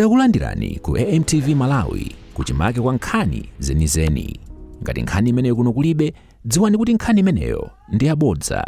Takulandirani ku AMTV Malawi kuchimake kwa nkhani zenizeni. Ngati nkhani imeneyo kuno kulibe, dziwani kuti nkhani imeneyo ndi yabodza.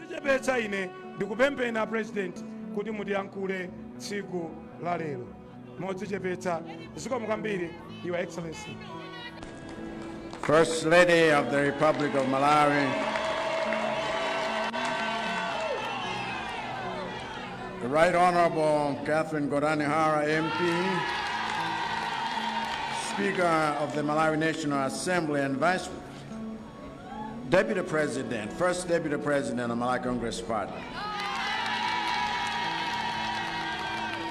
Dzichepetsa ine ndikupempheni a President kuti mutiyankhule tsiku la lero modzichepetsa. Zikomo kwambiri, Your Excellency. First Lady of the Republic of Malawi, the Right Honorable Catherine Gotani Hara, MP, Speaker of the Malawi National Assembly and Vice Deputy President, First Deputy President of Malawi Congress Party.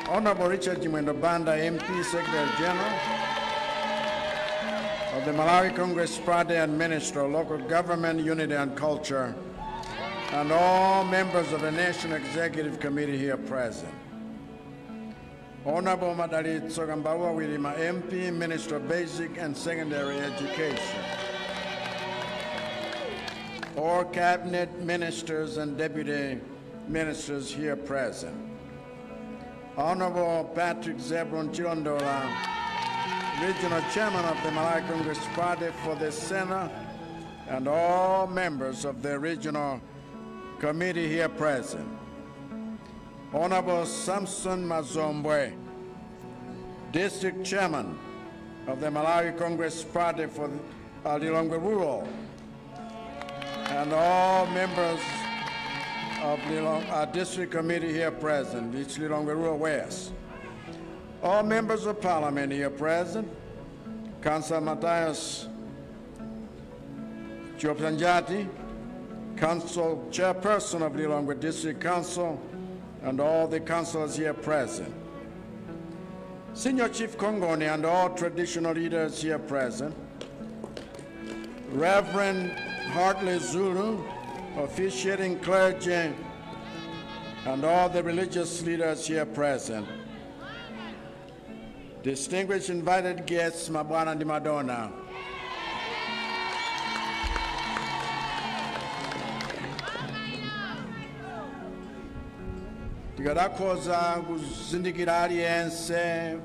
Honorable Richard Chimwendo Banda, MP, Secretary General of the Malawi Congress Party and Minister of Local Government, Unity and Culture, and all members of the National Executive Committee here present. Honorable Madalitso Kambauwa Wirima, MP, Minister of Basic and Secondary Education. All Cabinet Ministers and Deputy Ministers here present. Honorable Patrick Zebron Chilondola, Regional Chairman of the Malawi Congress Party for the Senate, and all members of the Regional Committee here present. Honorable Samson Mazombwe, District Chairman of the Malawi Congress Party for Lilongwe Rural, and all members of District Committee here present, it's Lilongwe Rural West. All members of Parliament here present, Councillor Matthias Chiopsanjati, Council Chairperson of Lilongwe District Council, and all the councillors here present. Senior Chief Kongoni and all traditional leaders here present. Reverend Hartley Zulu, officiating clergy, and all the religious leaders here present. Distinguished invited guests, Mabwana ndi Madonna. Tikadakhoza kuzindikira aliyense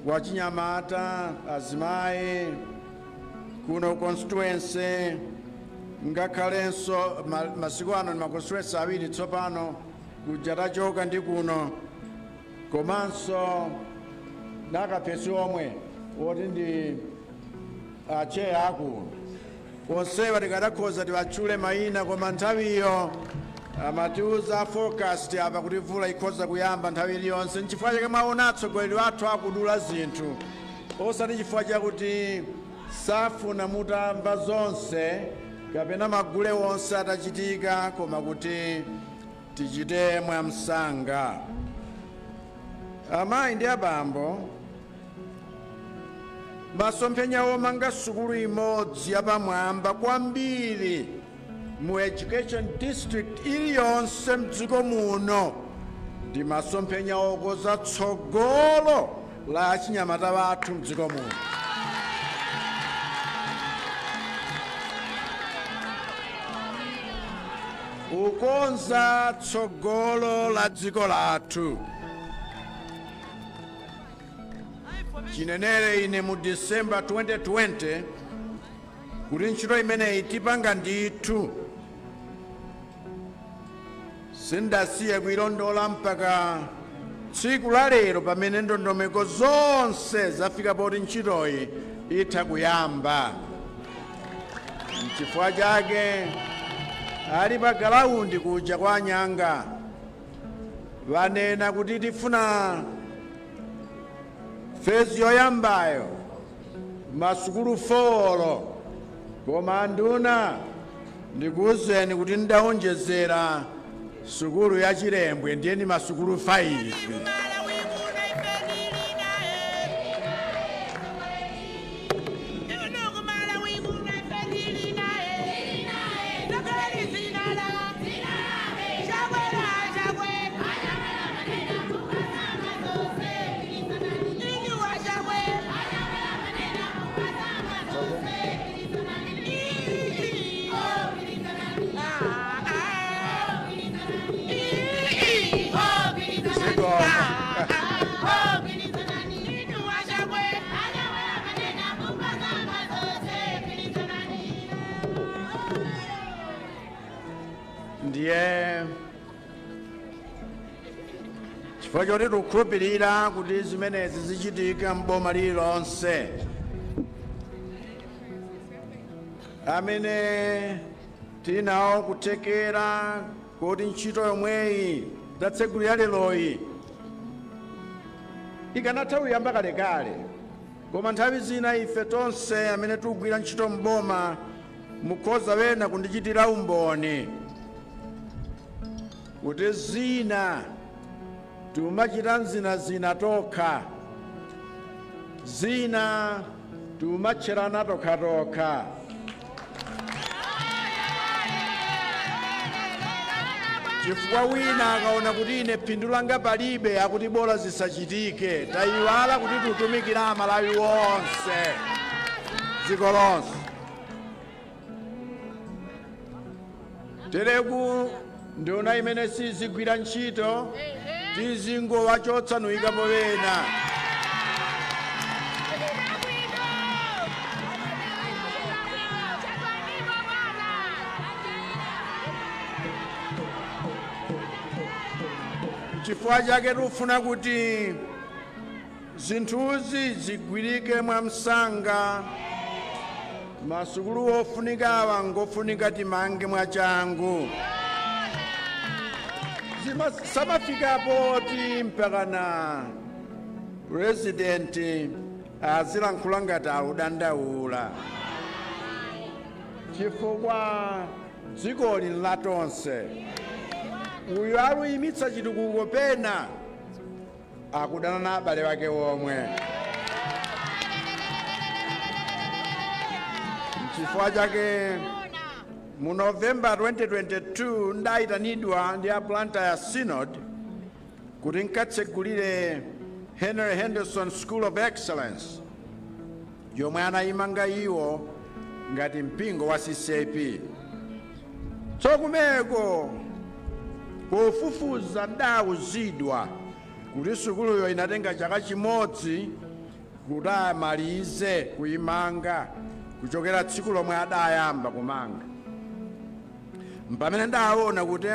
wachinyamata, azimayi kuno constituency, ngakhalenso masiku ano ndi ma constituency awiri tsopano, kuja tachoka ndi kuno, komanso nakaphesi omwe woti ndi acheya akuno, onsewa tikadakhoza tiwatchule mayina, koma nthawiyo amatiuza forecast apa kuti mvula ikhoza kuyamba nthawi iliyonse. Nchifukwa chake mwaona atsogoleri athu akudula zinthu, osati chifukwa chakuti safuna mutamva zonse kapena magule onse atachitika, koma kuti tichite mwamsanga. Amayi ndi abambo, masomphenya omanga sukulu imodzi yapamwamba kwambiri mu education district iliyonse mdziko muno ndi masomphenya okoza tsogolo la achinyamata bathu mdziko muno. Ukonza tsogolo la dziko lathu. Chinenere ine mu December 2020 kuti ntchito imeneyi tipanga ndithu, sindasiye kuilondola mpaka tsiku la lero pamene ndondomeko zonse zafika poti ntchitoyi itha kuyamba. Nchifukwa chake ali pa galaundi kuja kwa Anyanga vanena kuti tifuna phase yoyambayo masukulu 4, koma nduna ndikuwuzeni kuti ndawonjezera sukulu ya Chilembwe, ndiye ndi masukulu 5. Zikomo. Chifukwa choti tikukhulupirira kuti zimenezi zichitika m'boma lililonse, amene tili nawo kuthekera kuti ntchito yomweyi tatsegulira leroyi ikanatha kuyamba kalekale, koma nthawi zina ife tonse amene tikugwira ntchito m'boma mukhoza wena kundichitira umboni kuti zina timachita mzinazina tokha, zina timatcherana tokhatokha. Chifukwa wina akaona kuti ine phindu langa palibe, akuti bola zisachitike. Tayiwala kuti tikutumikira Amalawi onse, dziko lonse. Tereku nduna imene sizigwira ntchito tizingowachotsa nuyikapo wena. Chifukwa chake tikufuna kuti Zinthuzi zigwirike mwamsanga. Masukulu ofunikawa ngofunika timange mwachangu. Samafika poti mpakana purezidenti azilankhula ngati akudandaula, chifukwa dzikoli nla tonse. Uyu aluyimitsa chitukuko pena akudana na abale wake omwe. Nchifukwa chake mu November 2022 ndayitanidwa ndi a Blantyre Synod kuti nkatsegulire Henry Henderson School of Excellence yomwe anayimanga iwo ngati mpingo wa CCAP. Tsokumeko pofufuza ndauzidwa kuti sukuluyo inatenga chaka chimodzi kuti amalize kuyimanga kuchokera tsiku lomwe adayamba kumanga. Mpamene ndaona kuti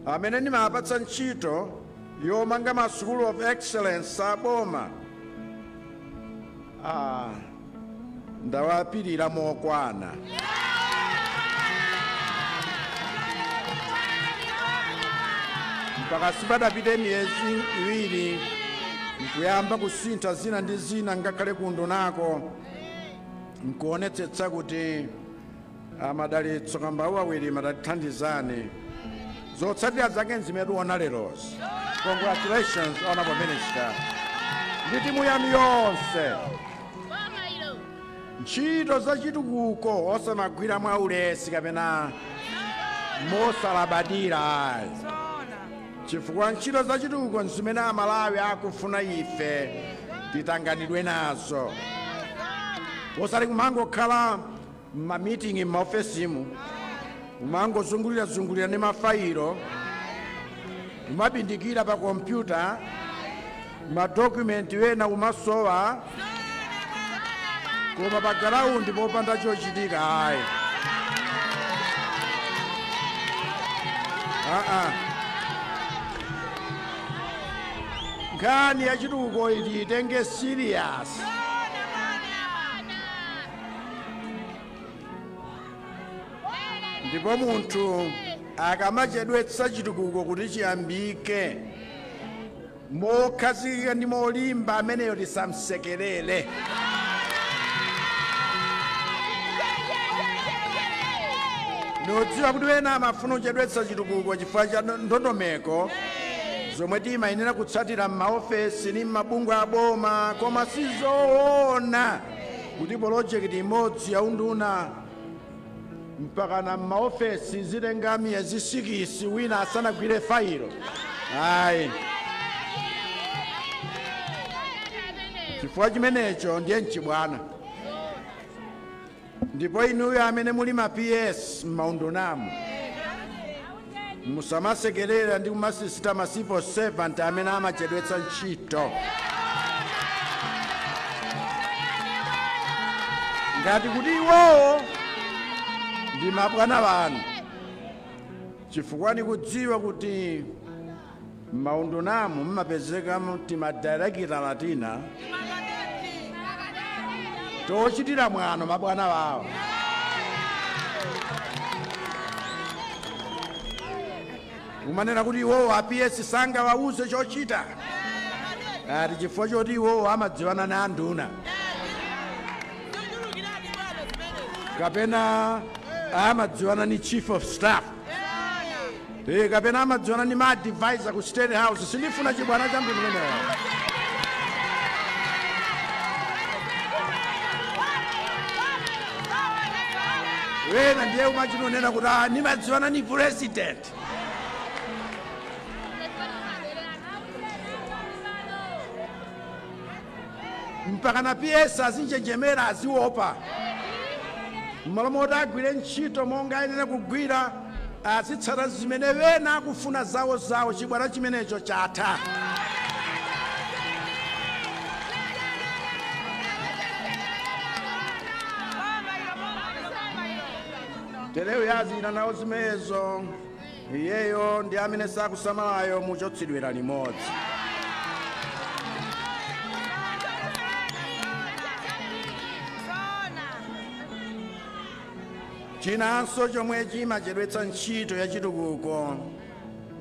amene ndimapatsa ntchito yomanga ma school of excellence aboma ndawapirira mokwana. Mpaka sipadapite miyezi 2 nkuyamba kusintha zina ndi zina, ngakhale kundunako, nkuonetsetsa kuti amadalitso Kambauwa Wirima tatithandizani. Zotsatira zake nzimene tiona lerozi. Congratulations, honorable minister, ndi timu yanu yonse. Ntchito za chitukuko osamagwira mwaulesi kapena mosalabadira ayi, chifukwa ntchito za chitukuko nzimene Amalawi akufuna ife titanganidwe nazo, osati kumangokhala m'mamitingi m'maofesimu, kumangozungulirazungulira ndi mafayilo, kumabindikira pa kompyuta, madokumenti wena kumasowa, koma pa ground popanda chochitika ayi. Aa, nkhani ya chitukuko tiyitenge serious. Ndipo munthu akamachedwetsa chitukuko kuti chiyambike mokhazikika ndi molimba, ameneyo tisamsekerere. Nodziwa kuti wena amafuna kuchedwetsa chitukuko chifukwa cha ndondomeko zomwe timayenera kutsatira m'maofesi ndi m'mabungwe a boma, koma sizoona kuti polojekiti imodzi ya unduna mpakana m'maofesi zitenga miyezi 6 wina asanagwire failo ayi. Chifukwa chimenecho ndiye nchibwana. Ndipo inuyo amene muli ma PS m'maundunamu, musamasekerera ndi kumasisita ma civil servant amene amachedwetsa ntchito, ngati kuti iwowo ndi mabwana wanu, chifukwa nikudziwa kuti M'maundunamu mmapezeka timadirekitala tina tochitira mwano mabwana wawo. Umanena kuti iwowo a PS sangawauze chochita, ati chifukwa choti iwowo amadziwana na anduna kapena amadziwana ni chief of staff, kapena amadziwana ni ma advisor ku State House. Sindifuna chibwana cha mtundu umenewo. Wena ndiye umachinonena kuti, "Ah, nimadziwana ni president." Mpaka na PS azinjenjemera, aziopa. Mmalo moti agwire ntchito monga ayenera kugwira, azitsata zimene wena akufuna zawo zawo. Chibwana chimenecho chatha. Tereyo yazina nawo zimenezo, iyeyo ndi amene sakusamalayo muchotsedwera limodzi. Chinanso chomwe chimachedwetsa ntchito ya chitukuko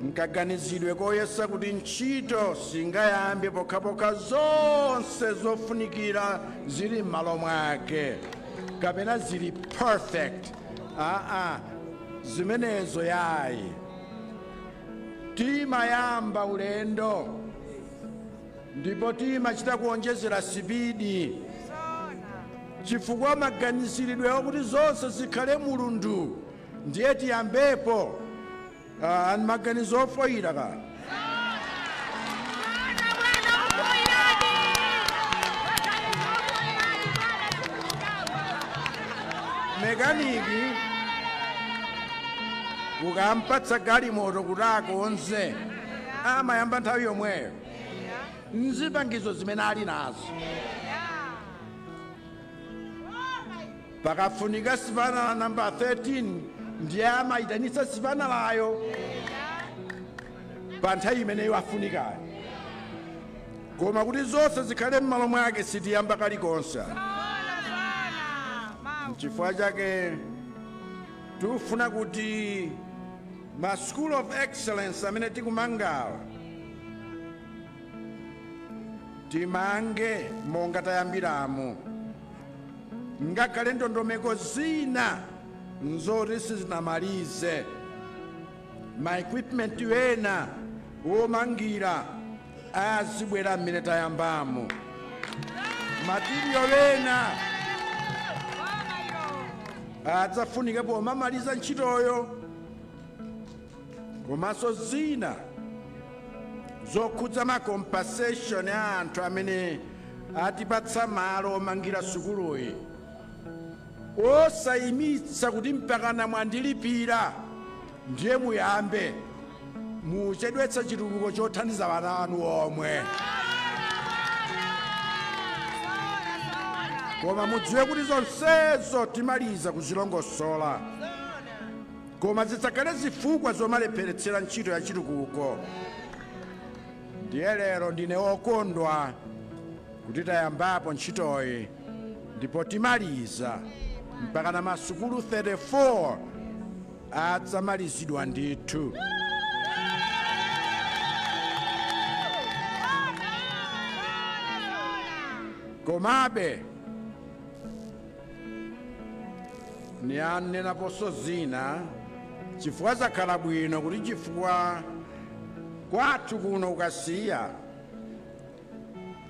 nkaganizidwe koyesa kuti ntchito singayambe pokhapokha zonse zofunikira zili m'malo mwake kapena zili perfect. Aa, zimenezo yayi. Timayamba ulendo ndipo timachita kuonjezera sipidi, chifukwa maganiziridwe okuti zonse zikhale mulundu ndiye tiyambepo, ani maganizo ofoyira ka. Mekaniki ukampatsa galimoto kuti akonze, amayamba nthawi yomweyo nzipangizo zimene ali nazo. Pakafunika sipanala namba 13, ndiye amayitanitsa sipanalayo pa nthawi imeneyo afunikayo. Koma kuti zonse zikhale m'malo mwake, sitiyamba kalikonse. Nchifukwa chake tikufuna kuti ma school of excellence amene tikumangawa timange monga tayambiramo, ngakhale ndondomeko zina nzoti sizinamalize, ma equipment ena womangira azibwera mmene tayambamo, material ena adzafunika pomamaliza ntchitoyo, komanso zina zokhudza ma compensation a anthu amene atipatsa malo omangira sukuluyi. Osayimitsa kuti mpakana mwandilipira ndiye muyambe, muchedwetsa chitukuko chothandiza vana anu omwe. Koma mudziwe kuti zonsezo timaliza kuzilongosola, koma zidzakhale zifukwa zomalepheretsera ntchito ya chitukuko. Ndiye lero ndine wokondwa kuti tayambapo ntchitoyi ndipo timaliza mpaka na masukulu 34 adzamalizidwa ndithu. Komabe nianenaponso zina, chifukwa zakhala bwino kuti chifukwa kwathu kuno kukasiya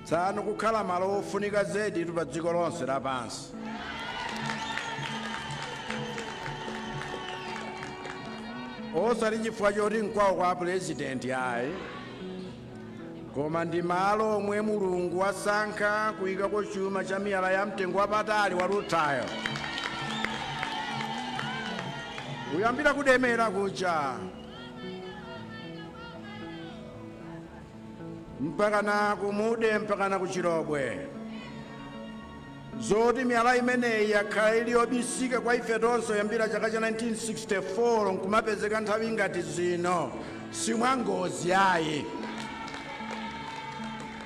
tsano kukhala malo ofunika zedi pa dziko lonse lapansi. Osati chifukwa choti nkwawo kwa purezidenti ayi, koma ndi malo omwe Mulungu wasankha kuyikako chuma cha miyala ya mtengo wapatali wa rutile, kuyambira kudemera kuja mpaka na kumude mpaka na kuchirobwe. Zoti miyala imeneyi yakhala ili yobisika kwa ife tonse kuyambira chaka cha 1964 nkumapezeka nthawi ngati zino. Simwangozi ayi.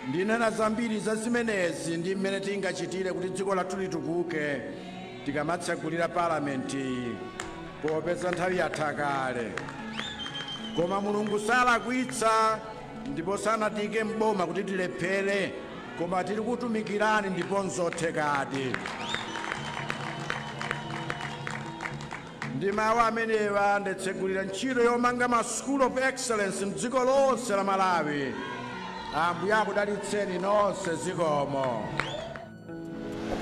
Ndinena zambiri za zimenezi ndi mmene tingachitire kuti dziko lathu litukuke tikamatsegulira palamenti, popeza nthawi yatha kale. Koma Mulungu salakwitsa, ndipo sanatiyike mboma kuti tilephere, koma tili kutumikirani, ndipo nzothekadi. Ndi mawu amenewa ndatsegulira ntchito yomanga ma School of Excellence mdziko lonse la Malawi. Ambuye akudalitseni nonse. Zikomo.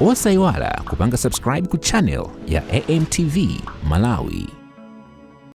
Osayiwala kupanga subscribe ku channel ya AMTV Malawi.